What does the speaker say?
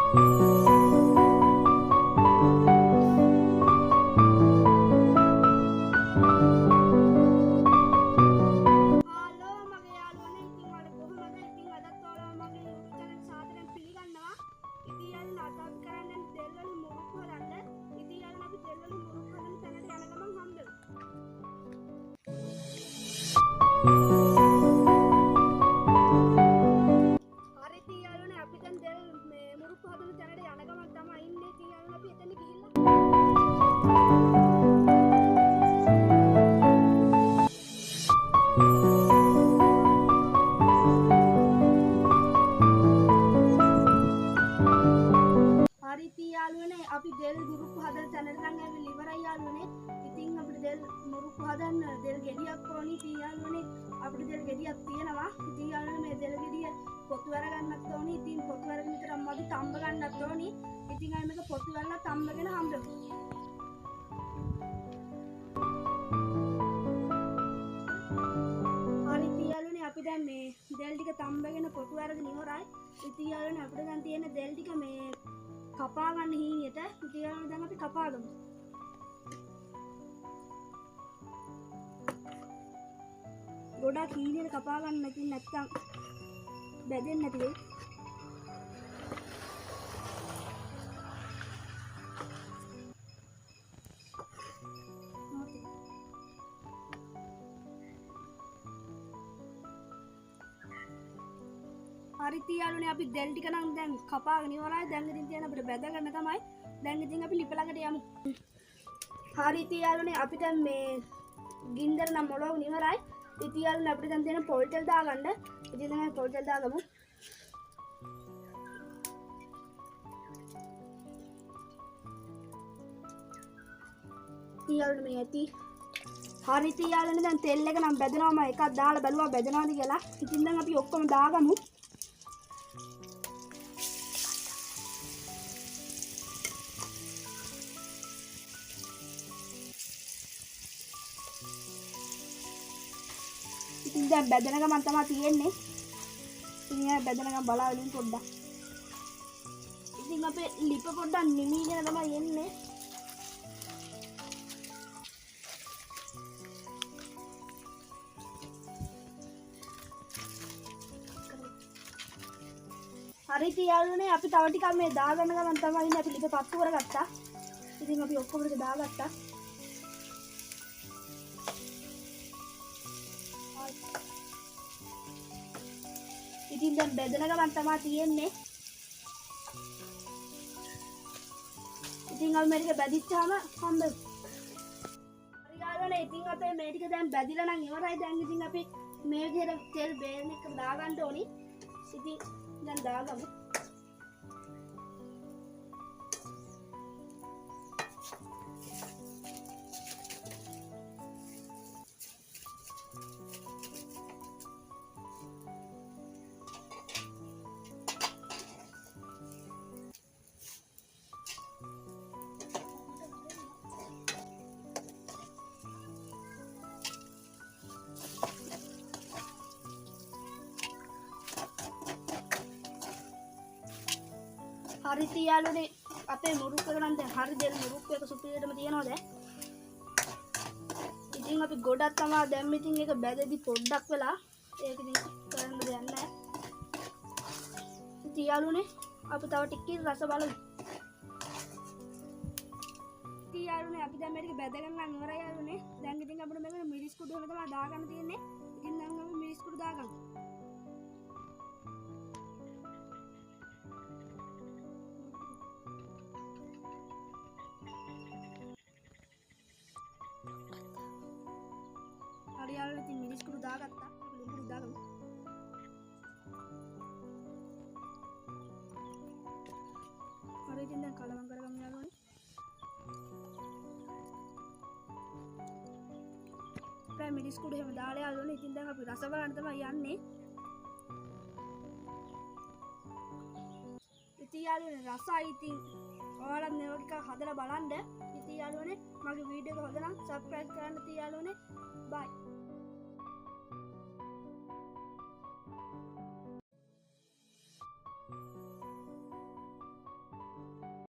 Hello මගේ යාළුවනේ, ඉතින් ඔයාලා කොහොමද? ඉතින් අදත් ඔයාලා මගේ YouTube channel සාදරයෙන් පිළිගන්නවා. ඉතින් යාළුවනේ අද අපි කරන්න යන්නේ තෙල් වලින් මුරුක්කු හදන්න. ඉතින් යාළුවනේ අපි තෙල් වලින් මුරුක්කු හදන තැනට යන ගමන් හම්බෙමු. හරි ඉතින් යාළුවනේ අපි දැන් තෙල් මේ මුරුක්කු හදන තැනට යන ගමන් තමයි ඉන්නේ. ඉතින් යාළුවනේ අපි එතන ගිහිල්ලා හරි ඉතින් යාළුවනේ අපි දෙල් මුරුක්කු හදන තැනට නම් ඇවිල්ලා ඉවරයි යාළුවනේ. ඉතින් අපිට දෙල් මුරුක්කු හදන්න දෙල් ගෙඩියක් ඕනි. ඉතින් යාළුවනේ අපිට දෙල් ගෙඩියක් තියෙනවා. ඉතින් යාළුවනේ මේ දෙල් ගෙඩිය පොතු අරගන්නත් ඕනි. ඉතින් පොතු අරගෙන විතරක් මදි, තම්බ ගන්නත් ඕනි. ඉතින් අපි මේක පොතු අරලා තම්බගෙන හම්බෙමු. හරි ඉතින් යාළුවනේ අපි දැන් මේ දෙල් ටික තම්බගෙන පොතු අරගෙන ඉවරයි. ඉතින් යාළුවනේ අපිට දැන් තියෙන දෙල් ටික මේ කපා ගන්න හීනියට. ඉතින් යාළුවනේ දැන් අපි කපා ගමු. ගොඩක් හීනියට කපා ගන්න ඉතින් නැත්තම් බැදෙන්නේ නැති වෙයි. හරි ඉතින් යාළුවනේ අපි දෙල් ටික නම් දැන් කපාගෙන ඉවරයි. දැන් ඉතින් තියෙන අපිට බැද ගන්න තමයි. දැන් ඉතින් අපි ලිප ළඟට යමු. හරි ඉතින් යාළුවනේ අපි දැන් මේ ගින්දර නම් මොලවගෙන ඉවරයි. ඉතින් යාළුවනේ අපිට දැන් තියෙන පොල් තෙල් දාගන්න. ඉතින් දැන් අපි පොල් තෙල් දාගමු. ඉතින් යාළුවනේ මේ ඇති. හරි ඉතින් යාළුවනේ දැන් තෙල් එක නම් බැදෙනවා. මම එකක් දාලා බැලුවා බැදෙනවද කියලා. ඉතින් දැන් අපි ඔක්කොම දාගමු. ඉතින් දැන් බැදෙන ගමන් තමයි තියෙන්නේ. ඉතින් ආ බැදෙන ගමන් බලාගෙන ඉන්න පොඩ්ඩක්. ඉතින් අපේ ලිප පොඩ්ඩක් නිමීගෙන තමයි එන්නේ. හරි ඉතින් යාළුවනේ අපි තව ටිකක් මේ දාගන්න ගමන් තමයි ඉන්නේ. අපි ලිප පත්තු කරගත්තා. ඉතින් අපි ඔක්කොම ටික දාගත්තා. ඉතින් දැන් බෙදෙන ගමන් තමයි තියෙන්නේ. ඉතින් අපි මේ ටික බැදිච්චාම හම්බෙමු. හරි යාළුවනේ ඉතින් අපේ මේ ටික දැන් බැදිලා නම් ඉවරයි. දැන් ඉතින් අපි මේ විදිහට තෙල් බේරන එක දාගන්න ඕනි. ඉතින් දැන් දාගමු. හරි ඉතින් යාළුවනේ අපේ මුරුක්කු එක නම් දැන් හරි දෙල් මුරුක්කු එක සුපිරියටම තියෙනවා දැන්. ඉතින් අපි ගොඩක් තමා දැන් ඉතින් ඒක බැදෙදි පොඩ්ඩක් වෙලා ඒක ඉතින් කරන්න දෙයක් නැහැ. ඉතින් යාළුවනේ අපි තව ටිකකින් රස බලමු. ඉතින් යාළුවනේ අපි දැන් මේ ටික බැදගෙන නම් ඉවරයි යාළුවනේ. දැන් ඉතින් අපිට මේකට මිරිස් කුඩු එහෙම තමයි දාගන්න තියෙන්නේ. ඉතින් දැන් අපි මිරිස් කුඩු දාගමු. හරි යාළුවනේ ඉතින් මිරිස් කුඩු දාගත්තා. අපි ලුණු කුඩු දාගමු. හරි ඉතින් දැන් කලවම් කරගමු යාළුවනේ. අපේ මිරිස් කුඩු එහෙම දාලා යාළුවනේ ඉතින් දැන් අපි රස බලන්න තමයි යන්නේ. ඉතින් යාළුවනේ රසයි. ඉතින් ඔයාලත් මේ වගේ එකක් හදලා බලන්න. ඉතින් යාළුවනේ මගේ වීඩියෝ එක හොඳ නම් සබ්ස්ක්‍රයිබ් කරන්න. ඉතින් යාළුවනේ බයි.